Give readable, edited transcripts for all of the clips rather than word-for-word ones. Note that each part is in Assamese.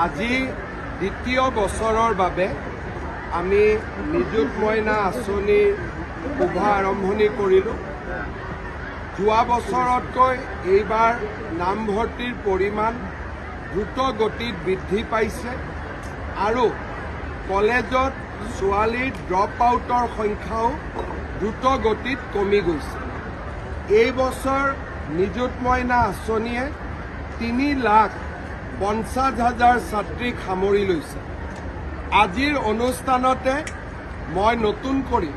আজি দ্বিতীয় বছৰৰ বাবে আমি নিযুত মইনা আঁচনিৰ শুভ আৰম্ভণি কৰিলোঁ। যোৱা বছৰতকৈ এইবাৰ নামভৰ্তিৰ পৰিমাণ দ্ৰুত গতিত বৃদ্ধি পাইছে আৰু কলেজত ছোৱালীৰ ড্ৰপ আউটৰ সংখ্যাও দ্ৰুত গতিত কমি গৈছে। এই বছৰ নিযুত মইনা আঁচনিয়ে 3,50,000 ছাত্ৰীক সামৰি লৈছে। আজিৰ অনুষ্ঠানতে মই নতুন কৰি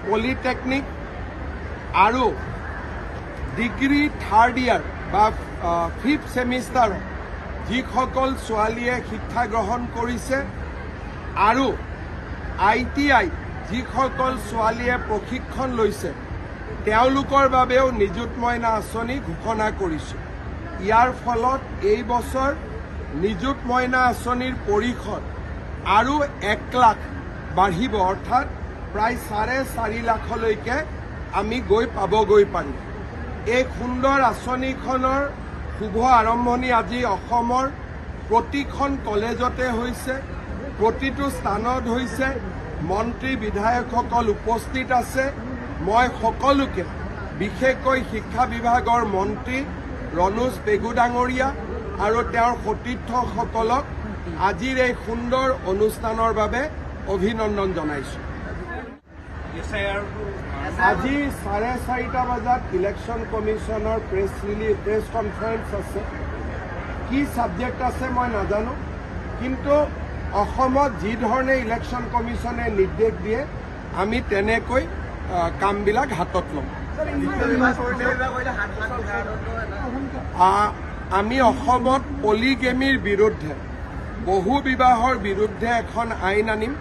পলিটেকনিক আৰু ডিগ্ৰী থাৰ্ড ইয়াৰ বা ফিফ্থ ছেমিষ্টাৰত যিসকল ছোৱালীয়ে শিক্ষা গ্ৰহণ কৰিছে আৰু আইটিআইত যিসকল ছোৱালীয়ে প্ৰশিক্ষণ লৈছে, তেওঁলোকৰ বাবেও নিযুত মইনা আঁচনি ঘোষণা কৰিছোঁ। ইয়াৰ ফলত এই বছৰ নিযুত মইনা আঁচনিৰ পৰিসৰ আৰু 1 লাখ বাঢ়িব, অৰ্থাৎ প্ৰায় 4.5 লাখলৈকে আমি গৈ পাবগৈ পাৰিম। এই সুন্দৰ আঁচনিখনৰ শুভ আৰম্ভণি আজি অসমৰ প্ৰতিখন কলেজতে হৈছে, প্ৰতিটো স্থানত হৈছে। মন্ত্ৰী, বিধায়কসকল উপস্থিত আছে। মই সকলোকে, বিশেষকৈ শিক্ষা বিভাগৰ মন্ত্ৰী ৰণোজ পেগু ডাঙৰীয়া আৰু তেওঁৰ সতীৰ্থসকলক আজিৰ এই সুন্দৰ অনুষ্ঠানৰ বাবে অভিনন্দন জনাইছোঁ। আজি 4:30 বজাত ইলেকশ্যন কমিশ্যনৰ প্ৰেছ কনফাৰেন্স আছে। কি ছাবজেক্ট আছে মই নাজানো, কিন্তু অসমত যি ধৰণে ইলেকশ্যন কমিশ্যনে নিৰ্দেশ দিয়ে, আমি তেনেকৈ কামবিলাক হাতত ল'ম। আমি অসমত পলিগেমিৰ বিৰুদ্ধে, বহু বিবাহৰ বিৰুদ্ধে এখন আইন আনিম।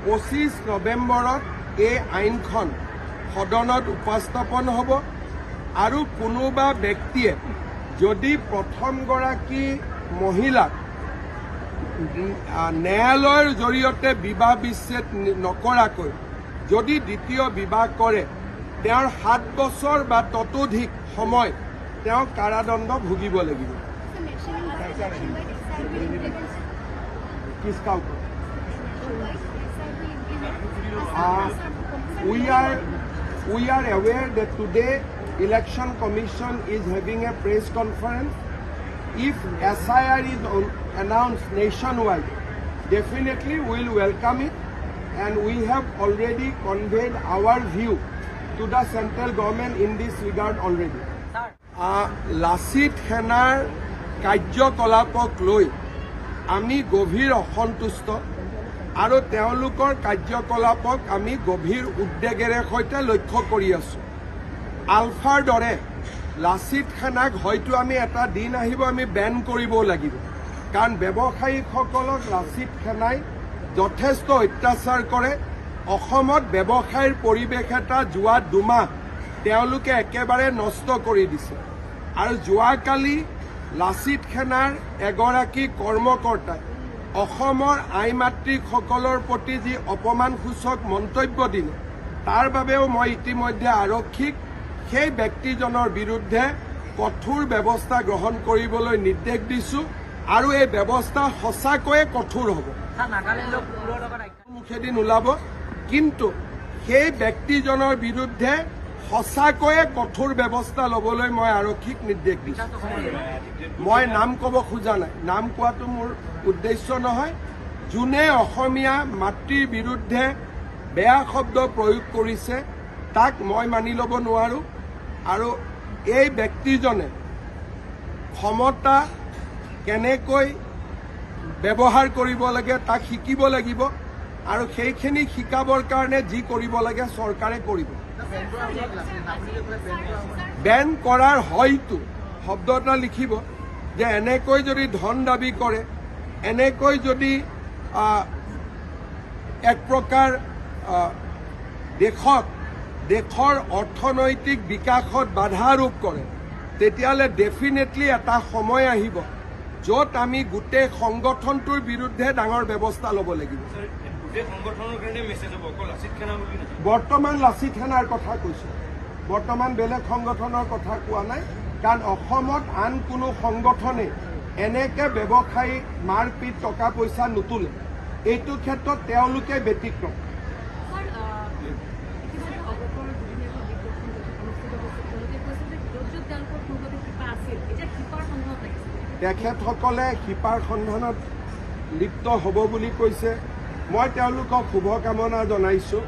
25 নৱেম্বৰত এই আইনখন সদনত উপস্থাপন হ'ব আৰু কোনোবা ব্যক্তিয়ে যদি প্ৰথমগৰাকী মহিলাক ন্যায়ালয়ৰ জৰিয়তে বিবাহ বিচ্ছেদ নকৰাকৈ যদি দ্বিতীয় বিবাহ কৰে, তেওঁৰ 7 বছৰ বা ততোধিক সময় তেওঁ কাৰাদণ্ড ভুগিব লাগিব। Nationwide SIR will implement. किसका ऊपर? Nationwide SIR will implement. We are aware that today Election Commission is having a press conference. If SIR is announced nationwide, definitely we will welcome it, and we have already conveyed our view to the central government in this regard already. Lachit সেনাৰ কাৰ্যকলাপক লৈ আমি গভীৰ অসন্তুষ্ট আৰু তেওঁলোকৰ কাৰ্যকলাপক আমি গভীৰ উদ্বেগেৰে সৈতে লক্ষ্য কৰি আছোঁ। আলফাৰ দৰে লাচিত সেনাক হয়তো আমি এটা দিন আহিব আমি বেন কৰিবও লাগিব, কাৰণ ব্যৱসায়ীসকলক লাচিত সেনাই যথেষ্ট অত্যাচাৰ কৰে। অসমত ব্যৱসায়ৰ পৰিৱেশ এটা যোৱা 2 মাহ তেওঁলোকে একেবাৰে নষ্ট কৰি দিছে। আৰু যোৱাকালি লাচিত সেনাৰ এগৰাকী কৰ্মকৰ্তাই অসমৰ আই মাতৃসকলৰ প্ৰতি যি অপমানসূচক মন্তব্য দিলে, তাৰ বাবেও মই ইতিমধ্যে আৰক্ষীক সেই ব্যক্তিজনৰ বিৰুদ্ধে কঠোৰ ব্যৱস্থা গ্ৰহণ কৰিবলৈ নিৰ্দেশ দিছোঁ আৰু এই ব্যৱস্থা সঁচাকৈয়ে কঠোৰ হ'ব। নাগালেণ্ডৰ কুকুৰৰ লগত মুখেদি নোলাব, কিন্তু সেই ব্যক্তিজনৰ বিৰুদ্ধে সঁচাকৈয়ে কঠোৰ ব্যৱস্থা ল'বলৈ মই আৰক্ষীক নিৰ্দেশ দিছোঁ। মই নাম ক'ব খোজা নাই, নাম কোৱাটো মোৰ উদ্দেশ্য নহয়। যোনে অসমীয়া মাতৃৰ বিৰুদ্ধে বেয়া শব্দ প্ৰয়োগ কৰিছে, তাক মই মানি ল'ব নোৱাৰোঁ আৰু এই ব্যক্তিজনে ক্ষমতা কেনেকৈ ব্যৱহাৰ কৰিব লাগে তাক শিকিব লাগিব আৰু সেইখিনি শিকাবৰ কাৰণে যি কৰিব লাগে চৰকাৰে কৰিব। বেন কৰাৰ হয়তো শব্দ এটা লিখিব যে এনেকৈ যদি ধন দাবী কৰে, এনেকৈ যদি এক প্ৰকাৰ দেশৰ অৰ্থনৈতিক বিকাশত বাধা আৰোপ কৰে, তেতিয়াহ'লে ডেফিনেটলি এটা সময় আহিব য'ত আমি গোটেই সংগঠনটোৰ বিৰুদ্ধে ডাঙৰ ব্যৱস্থা ল'ব লাগিব। গোটেই সংগঠনৰ কাৰণে মেছেজ হ'ব, অকল লাচিত সেনা বুলি নহয়? বৰ্তমান লাচিত সেনাৰ কথা কৈছো, বৰ্তমান বেলেগ সংগঠনৰ কথা কোৱা নাই, কাৰণ অসমত আন কোনো সংগঠনে এনেকে ব্যৱসায়ী মাৰপিট, টকা পইচা নুতোলে। এইটো ক্ষেত্ৰত তেওঁলোকে ব্যতিক্ৰম। ছাৰ, ইতিমধ্যে অগপৰ দুদিনীয়াকৈ অধিৱেশন বৈঠক অনুষ্ঠিত হৈছে। তেওঁলোকে কৈছে যে য'ত য'ত তেওঁলোকৰ পূৰ্বতে শিপা আছিল, এতিয়া শিপাৰ সন্ধানত লাগিছে। তেখেতসকলে শিপাৰ সন্ধানত লিপ্ত হ'ব বুলি কৈছে। মই তেওঁলোকক শুভকামনা জনাইছোঁ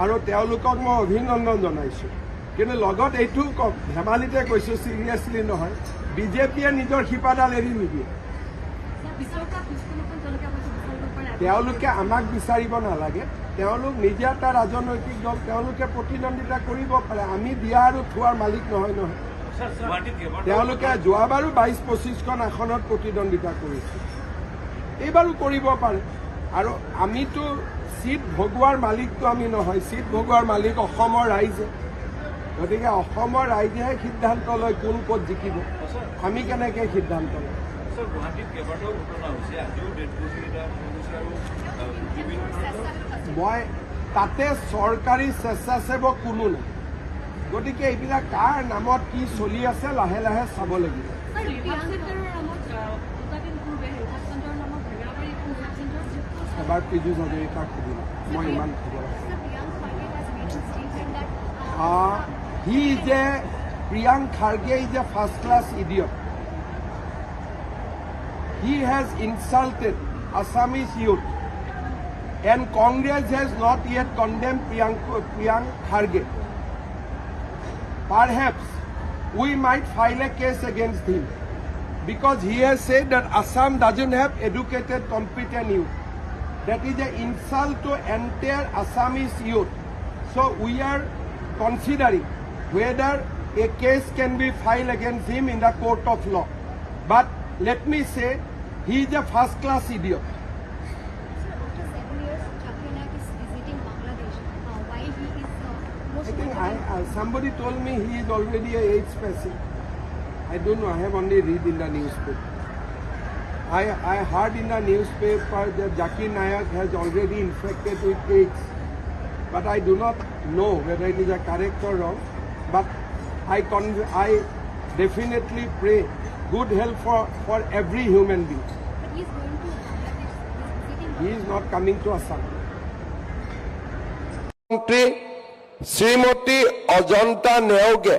আৰু তেওঁলোকক মই অভিনন্দন জনাইছোঁ। কিন্তু লগত এইটোও কম, ধেমালিতে কৈছোঁ, চিৰিয়াছলি নহয়, বিজেপিয়ে নিজৰ শিপাডাল এৰি নিদিয়ে। ছাৰ, পিছৰ পৰা পিছখন তেওঁলোকে হয়তো বিচাৰিব পাৰে। তেওঁলোকে আমাক বিচাৰিব নালাগে। তেওঁলোক নিজে এটা ৰাজনৈতিক দল, তেওঁলোকে প্ৰতিদ্বন্দ্বিতা কৰিব পাৰে। আমি দিয়া আৰু থোৱাৰ মালিক নহয় নহয়। গুৱাহাটীত কেইবাটাও তেওঁলোকে যোৱাবাৰো 22-25খন আসনত প্ৰতিদ্বন্দ্বিতা কৰিছে, এইবাৰো কৰিব পাৰে। আৰু আমিতো চিট ভগোৱাৰ মালিকটো আমি নহয়, চিট ভগোৱাৰ মালিক অসমৰ ৰাইজে। গতিকে অসমৰ ৰাইজেহে সিদ্ধান্ত লয় কোন ক'ত জিকিব, আমি কেনেকৈ সিদ্ধান্ত লওঁ? ছাৰ, গুৱাহাটীত কেইবাটাও ঘটনা হৈছে। আজিও ডেড বডি এটা পোৱা গৈছে আৰু বিভিন্ন ধৰণৰ মই তাতে চৰকাৰী স্বেচ্ছাসেৱক কোনো নাই। গতিকে এইবিলাক কাৰ নামত কি চলি আছে, লাহে লাহে চাব লাগিব। ছাৰ, ৰিহাব চেণ্টাৰৰ নামত দুটা দিন পূৰ্বে ৰিহাব চেণ্টাৰৰ নামত ভেঙেৰাবাৰী এখন ৰিহাব চেণ্টাৰত যিসকল এবাৰ পীযুষ হাজৰিকাক সুধিবা, মই ইমান খবৰ আছে। Sir, Priyank Kharge has made a statement that He is a Priyank Kharge is a first class idiot. He has insulted Assamese youth and Congress has not yet condemned Priyank Kharge. Perhaps we might file a case against him because he has said that Assam doesn't have educated, competent youth. That is an insult to entire Assamese youth. So we are considering whether a case can be filed against him in the court of law. But let me say, he is a first class idiot. Sir, after 7 years, Zakir Naik is visiting Bangladesh. Why he is most I think somebody told me he is already a AIDS patient. I don't know, I have only read in the newspaper. I heard in the newspaper that Zakir Naik has already infected with AIDS. But I do not know whether it is a correct or wrong. But I definitely pray good health for every human being. But he is going to Bangladesh. He is visiting He is not coming to Assam. মন্ত্ৰী শ্ৰীমতী অজন্তা নেওগে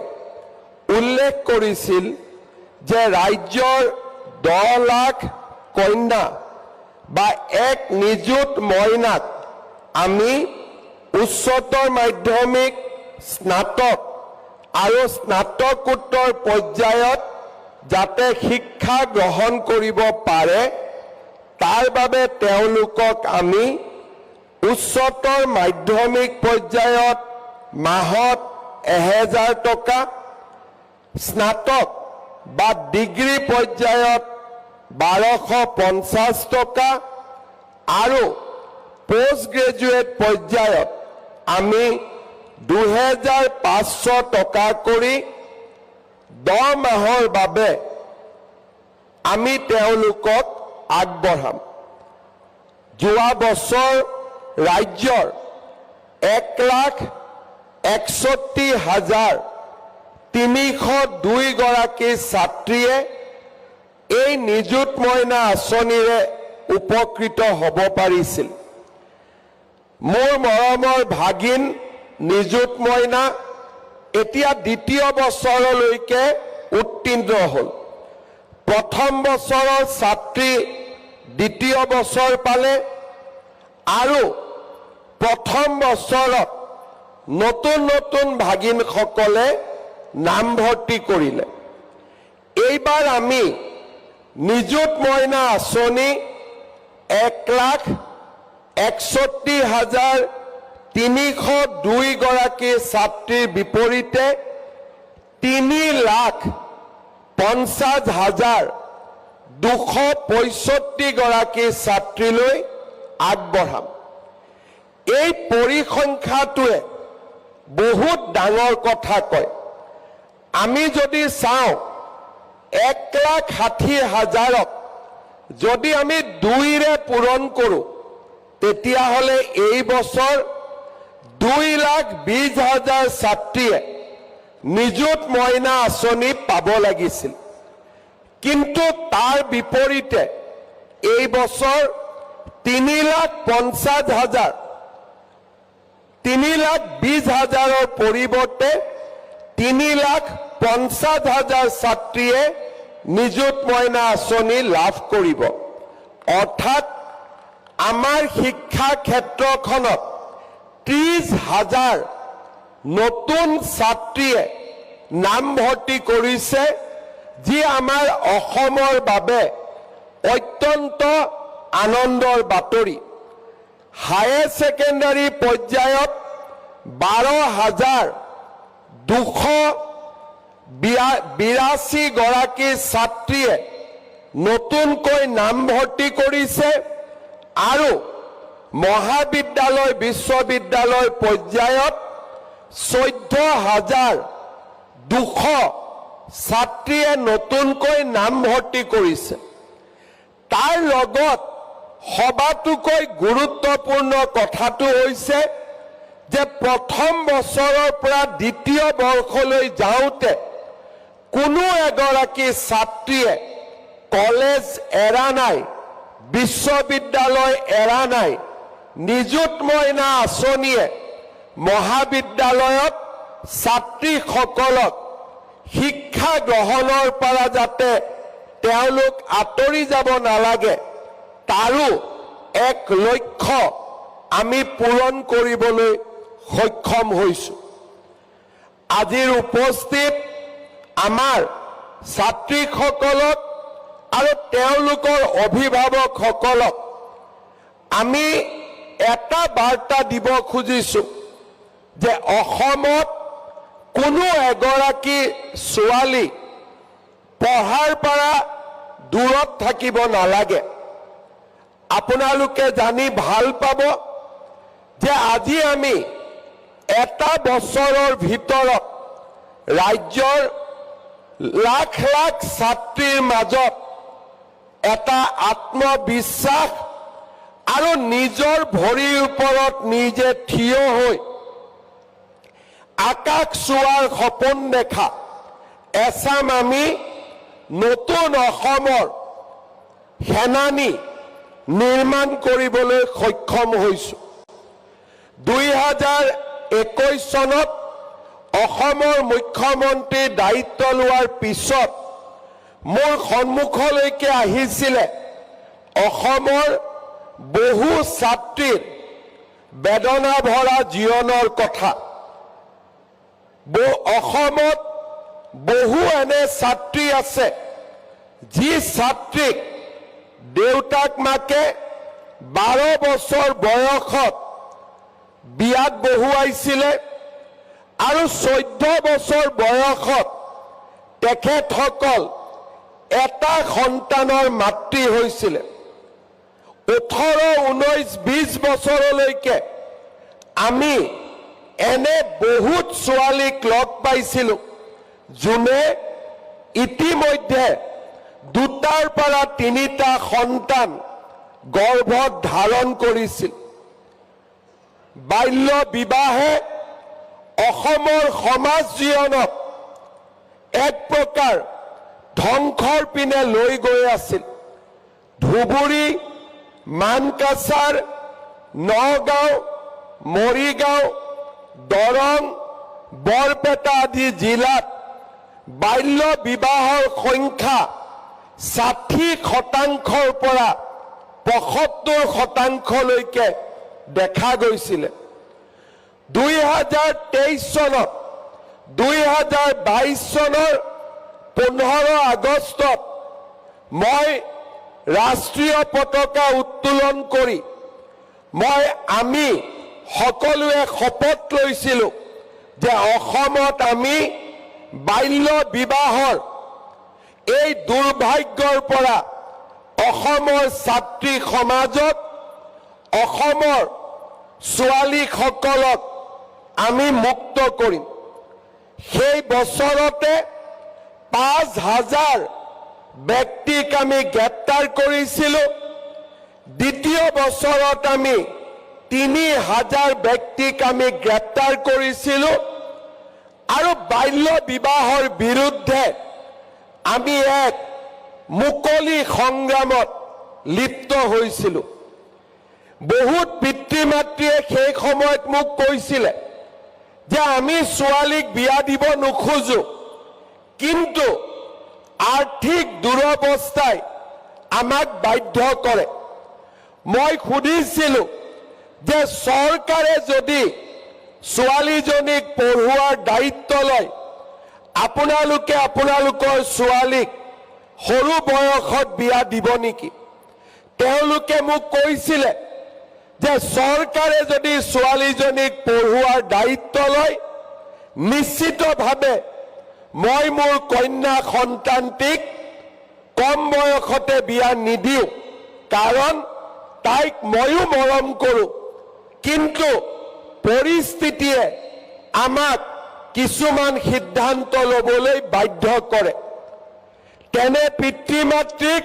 উল্লেখ কৰিছিল যে ৰাজ্যৰ 10 লাখ কন্যা বা 1 নিযুত মইনাক আমি উচ্চতৰ মাধ্যমিক, স্নাতক আৰু স্নাতকোত্তৰ পৰ্যায়ত যাতে শিক্ষা গ্ৰহণ কৰিব পাৰে, তাৰ বাবে তেওঁলোকক আমি উচ্চতৰ মাধ্যমিক পৰ্যায়ত মাহত 1000 টকা, স্নাতক বা ডিগ্ৰী পৰ্যায়ত 1250 টকা আৰু পষ্ট গ্ৰেজুৱেট পৰ্যায়ত আমি 2500 টকা কৰি 10 মাহৰ বাবে আমি তেওঁলোকক আগবঢ়াম। যোৱা বছৰ ৰাজ্যৰ 1,61,302 গৰাকী ছাত্ৰীয়ে এই নিযুত মইনা আঁচনিৰে উপকৃত হ'ব পাৰিছিল। মোৰ মৰমৰ ভাগিন নিযুত মইনা এতিয়া দ্বিতীয় বছৰলৈকে উত্তীৰ্ণ হ'ল। প্ৰথম বছৰৰ ছাত্ৰী দ্বিতীয় বছৰ পালে আৰু প্ৰথম বছৰত নতুন নতুন ভাগিনসকলে নামভৰ্তি কৰিলে। এইবাৰ আমি নিযুত মইনা আঁচনি 1,61,302 গৰাকী ছাত্ৰীৰ বিপৰীতে 3,50,265 গৰাকী ছাত্ৰীলৈ আগবঢ়াম। এই পৰিসংখ্যাটোৱে বহুত ডাঙৰ কথা কয়। আমি যদি চাওঁ, 1,60,000ক যদি আমি দুইৰে পূৰণ কৰোঁ, তেতিয়াহ'লে এই বছৰ 2,20,000 ছাত্ৰীয়ে নিযুত মইনা আঁচনি পাব লাগিছিল। কিন্তু তাৰ বিপৰীতে এই বছৰ 3,50,000, 3,20,000ৰ পৰিৱৰ্তে 3,50,000 ছাত্ৰীয়ে নিযুত মইনা আঁচনি লাভ কৰিব। অৰ্থাৎ আমাৰ শিক্ষা ক্ষেত্ৰখনত 30,000 নতুন ছাত্ৰীয়ে নামভৰ্তি কৰিছে, যি আমাৰ অসমৰ বাবে অত্যন্ত আনন্দৰ বাতৰি। হায়াৰ ছেকেণ্ডাৰী পৰ্যায়ত 12,282 গৰাকী ছাত্ৰীয়ে নতুনকৈ নামভৰ্তি কৰিছে আৰু মহাবিদ্যালয়, বিশ্ববিদ্যালয় পৰ্যায়ত 14,200 ছাত্ৰীয়ে নতুনকৈ নামভৰ্তি কৰিছে। তাৰ লগত সবাতোকৈ গুৰুত্বপূৰ্ণ কথাটো হৈছে যে প্ৰথম বছৰৰ পৰা দ্বিতীয় বৰ্ষলৈ যাওঁতে কোনো এগৰাকী ছাত্ৰীয়ে কলেজ এৰা নাই, বিশ্ববিদ্যালয় এৰা নাই। নিযুত মইনা আঁচনিয়ে মহাবিদ্যালয়ত ছাত্ৰীসকলক শিক্ষা গ্ৰহণৰ পৰা যাতে তেওঁলোক আঁতৰি যাব নালাগে, তাৰো এক লক্ষ্য আমি পূৰণ কৰিবলৈ সক্ষম হৈছোঁ। আজিৰ উপস্থিত আমাৰ ছাত্ৰীসকলক আৰু তেওঁলোকৰ অভিভাৱকসকলক আমি এটা বাৰ্তা দিব খুজিছোঁ যে অসমত কোনো এগৰাকী ছোৱালী পঢ়াৰ পৰা দূৰত থাকিব নালাগে। আপোনালোকে জানি ভাল পাব যে আজি আমি এটা বছৰৰ ভিতৰত ৰাজ্যৰ লাখ লাখ ছাত্ৰীৰ মাজত এটা আত্মবিশ্বাস আৰু নিজৰ ভৰিৰ ওপৰত নিজে থিয় হৈ আকাশ চোৱাৰ সপোন দেখা এচাম আমি নতুন অসমৰ সেনানী নিৰ্মাণ কৰিবলৈ সক্ষম হৈছোঁ। 2021 চনত অসমৰ মুখ্যমন্ত্ৰীৰ দায়িত্ব লোৱাৰ পিছত মোৰ সন্মুখলৈকে আহিছিলে অসমৰ বহু ছাত্ৰীৰ বেদনা ভৰা জীৱনৰ কথা। অসমত বহু এনে ছাত্ৰী আছে, যি ছাত্ৰীক দেউতাক মাকে 12 বছৰ বয়সত বিয়াত বহুৱাইছিলে আৰু 14 বছৰ বয়সত তেখেতসকল এটা সন্তানৰ মাতৃ হৈছিলে। 18, 19, 20 বছৰলৈকে আমি এনে বহুত ছোৱালীক লগ পাইছিলো, যোনে ইতিমধ্যে দুটাৰ পৰা তিনিটা সন্তান গৰ্ভত ধাৰণ কৰিছিল। বাল্য বিবাহে অসমৰ সমাজ জীৱনত এক প্ৰকাৰ ধ্বংসৰ পিনে লৈ গৈ আছিল। ধুবুৰী, মানকাছাৰ, নগাঁও, মৰিগাঁও, দৰং, বৰপেটা আদি জিলাত বাল্য বিবাহৰ সংখ্যা 60 শতাংশৰ পৰা 75 শতাংশলৈকে দেখা গৈছিলে। 2023 চনত, 2022 চনৰ 15 আগষ্টত মই ৰাষ্ট্ৰীয় পতাকা উত্তোলন কৰি আমি সকলোৱে শপত লৈছিলো যে অসমত আমি বাল্য বিবাহৰ এই দুৰ্ভাগ্যৰ পৰা অসমৰ ছাত্ৰী সমাজক, অসমৰ ছোৱালীসকলক আমি মুক্ত কৰিম। সেই বছৰতে 5,000 ব্যক্তিক আমি গ্ৰেপ্তাৰ কৰিছিলো। দ্বিতীয় বছৰত আমি 3,000 ব্যক্তিক আমি গ্ৰেপ্তাৰ কৰিছিলো আৰু বাল্য বিবাহৰ বিৰুদ্ধে আমি এক মুকলি সংগ্ৰামত লিপ্ত হৈছিলোঁ। বহুত পিতৃ মাতৃয়ে সেই সময়ত মোক কৈছিলে যে আমি ছোৱালীক বিয়া দিব নোখোজো, কিন্তু আৰ্থিক দুৰৱস্থাই আমাক বাধ্য কৰে। মই সুধিছিলো যে চৰকাৰে যদি ছোৱালীজনীক পঢ়োৱাৰ দায়িত্ব লয়, আপোনালোকে আপোনালোকৰ ছোৱালীক সৰু বয়সত বিয়া দিব নেকি? তেওঁলোকে মোক কৈছিলে যে চৰকাৰে যদি ছোৱালীজনীক পঢ়োৱাৰ দায়িত্ব লয়, নিশ্চিতভাৱে মই মোৰ কন্যা সন্তানটিক কম বয়সতে বিয়া নিদিওঁ, কাৰণ তাইক ময়ো মৰম কৰোঁ, কিন্তু পৰিস্থিতিয়ে আমাক কিছুমান সিদ্ধান্ত ল'বলৈ বাধ্য কৰে। তেনে পিতৃ মাতৃক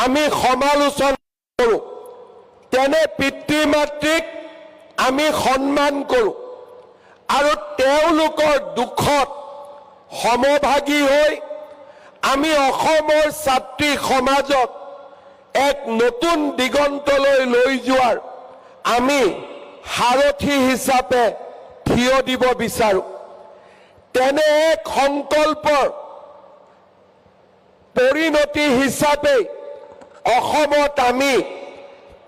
আমি সমালোচনা কৰোঁ, তেনে পিতৃ মাতৃক আমি সন্মান কৰোঁ আৰু তেওঁলোকৰ দুখত সমভাগী হৈ আমি অসমৰ ছাত্ৰী সমাজক এক নতুন দিগন্তলৈ লৈ যোৱাৰ আমি সাৰথি হিচাপে থিয় দিব বিচাৰোঁ। তেনে এক সংকল্পৰ পৰিণতি হিচাপে অসমত আমি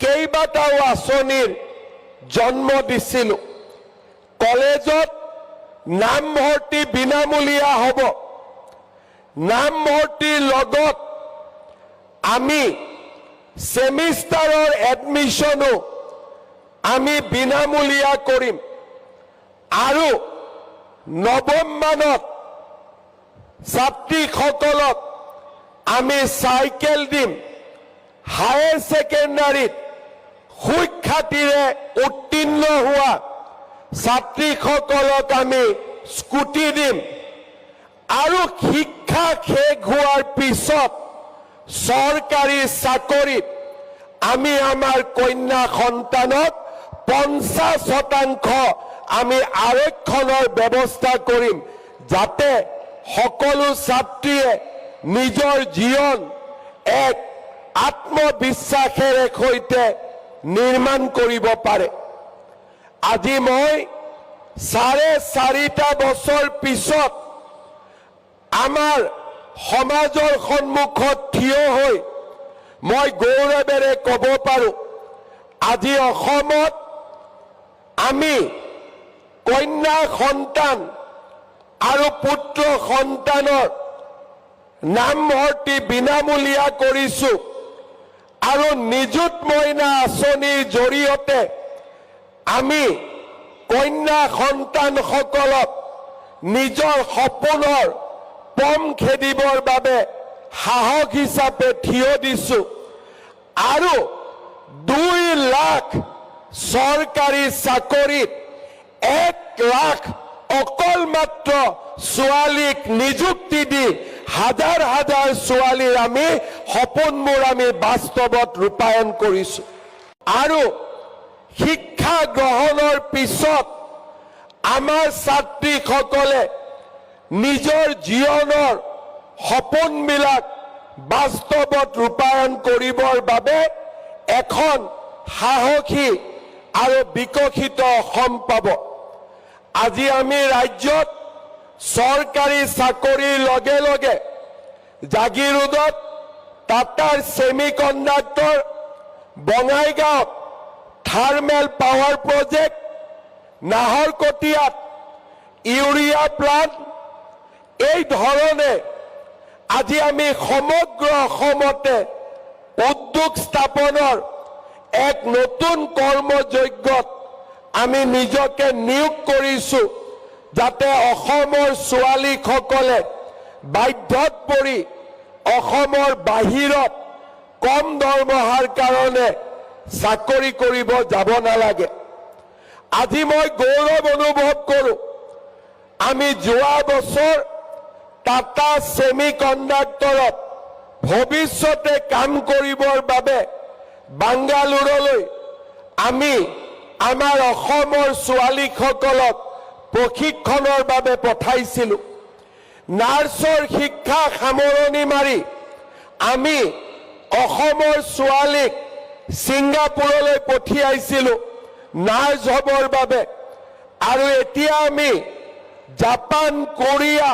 কেইবাটাও আঁচনিৰ জন্ম দিছিলোঁ। কলেজত নামভৰ্তি বিনামূলীয়া হ'ব। নামভৰ্তিৰ লগত আমি ছেমিষ্টাৰৰ এডমিশ্যনো আমি বিনামূলীয়া কৰিম আৰু নৱম মানত ছাত্ৰীসকলক আমি চাইকেল দিম। হায়াৰ ছেকেণ্ডাৰীত সুখ্যাতিৰে উত্তীৰ্ণ হোৱা ছাত্ৰীসকলক আমি স্কুটি দিম আৰু শিক্ষা শেষ হোৱাৰ পিছত চৰকাৰী চাকৰিত আমি আমাৰ কন্যা সন্তানক 50% আমি আৰক্ষণৰ ব্যৱস্থা কৰিম, যাতে সকলো ছাত্ৰীয়ে নিজৰ জীৱন এক আত্মবিশ্বাসেৰে সৈতে নিৰ্মাণ কৰিব পাৰে। আজি মই 4.5 বছৰ পিছত আমাৰ সমাজৰ সন্মুখত থিয় হৈ মই গৌৰৱেৰে ক'ব পাৰোঁ, আজি অসমত আমি কন্যা সন্তান আৰু পুত্ৰ সন্তানৰ নামভৰ্তি বিনামূলীয়া কৰিছো আৰু নিযুত মইনা আঁচনিৰ জৰিয়তে আমি কন্যা সন্তানসকলক নিজৰ সপোনৰ পম খেদিবৰ বাবে সাহস হিচাপে থিয় দিছো আৰু 2 লাখ চৰকাৰী চাকৰিত 1 লাখ অকল মাত্ৰ ছোৱালীক নিযুক্তি দি হাজাৰ হাজাৰ ছোৱালীৰ আমি সপোনবোৰ আমি বাস্তৱত ৰূপায়ণ কৰিছো। আৰু শিক্ষা গ্ৰহণৰ পিছত আমাৰ ছাত্ৰীসকলে নিজৰ জীৱনৰ সপোনবিলাক বাস্তৱত ৰূপায়ণ কৰিবৰ বাবে এখন সাহসী আৰু বিকশিত অসম পাব। আজি আমি ৰাজ্যত চৰকাৰী চাকৰিৰ লগে লগে জাগিৰোডত টাটাৰ ছেমি কণ্ডাক্টৰ, বঙাইগাঁৱত থাৰ্মেল পাৱাৰ প্ৰজেক্ট, নাহৰকটীয়াত ইউৰিয়া প্লান্ট, এই ধৰণে আজি আমি সমগ্ৰ অসমতে উদ্যোগ স্থাপনৰ এক নতুন কৰ্মযজ্ঞত আমি নিজকে নিয়োগ কৰিছো, যাতে অসমৰ ছোৱালীসকলে বাধ্যত পৰি অসমৰ বাহিৰত কম দৰমহাৰ কাৰণে চাকৰি কৰিব যাব নালাগে। আজি মই গৌৰৱ অনুভৱ কৰোঁ, আমি যোৱা বছৰ টাটা ছেমি কণ্ডাক্টৰত ভৱিষ্যতে কাম কৰিবৰ বাবে বাংগালোৰলৈ আমি আমাৰ অসমৰ ছোৱালীসকলক প্ৰশিক্ষণৰ বাবে পঠাইছিলোঁ। নাৰ্ছৰ শিক্ষা সামৰণি মাৰি আমি অসমৰ ছোৱালীক ছিংগাপুৰলৈ পঠিয়াইছিলোঁ নাৰ্ছ হ'বৰ বাবে আৰু এতিয়া আমি জাপান, কোৰিয়া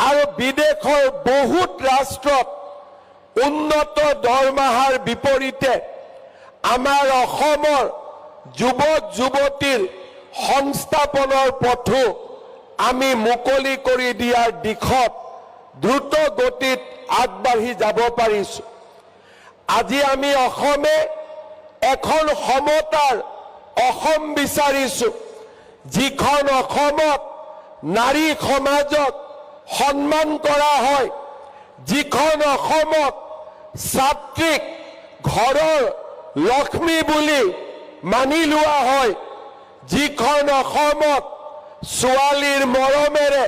আৰু বিদেশৰ বহুত ৰাষ্ট্ৰত উন্নত দৰমহাৰ বিপৰীতে আমাৰ অসমৰ যুৱক যুৱতীৰ সংস্থাপনৰ পথো আমি মুকলি কৰি দিয়াৰ দিশত দ্ৰুত গতিত আগবাঢ়ি যাব পাৰিছো। আজি আমি অসমে এখন সমতাৰ অসম বিচাৰিছো, যিখন অসমত নাৰী সমাজক সন্মান কৰা হয়, যিখন অসমত ছাত্ৰীক ঘৰৰ লক্ষ্মী বুলি মানি লোৱা হয়, যিখন অসমত ছোৱালীৰ মৰমেৰে,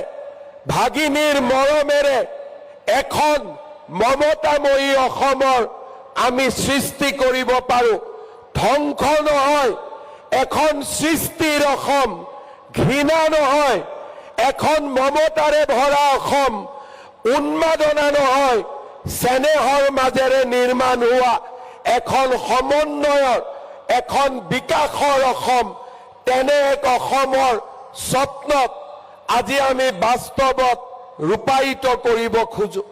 ভাগিনীৰ মৰমেৰে এখন মমতাময়ী অসমৰ আমি সৃষ্টি কৰিব পাৰোঁ। ধ্বংস নহয়, এখন সৃষ্টিৰ অসম, ঘৃণা নহয়, এখন মমতাৰে ভৰা অসম, উন্মাদনা নহয়, চেনেহৰ মাজেৰে নিৰ্মাণ হোৱা এখন সমন্বয়ৰ, এখন বিকাশৰ অসম। তেনে এক অসমৰ স্বপ্নক আজি আমি বাস্তৱত ৰূপায়িত কৰিব খোজো।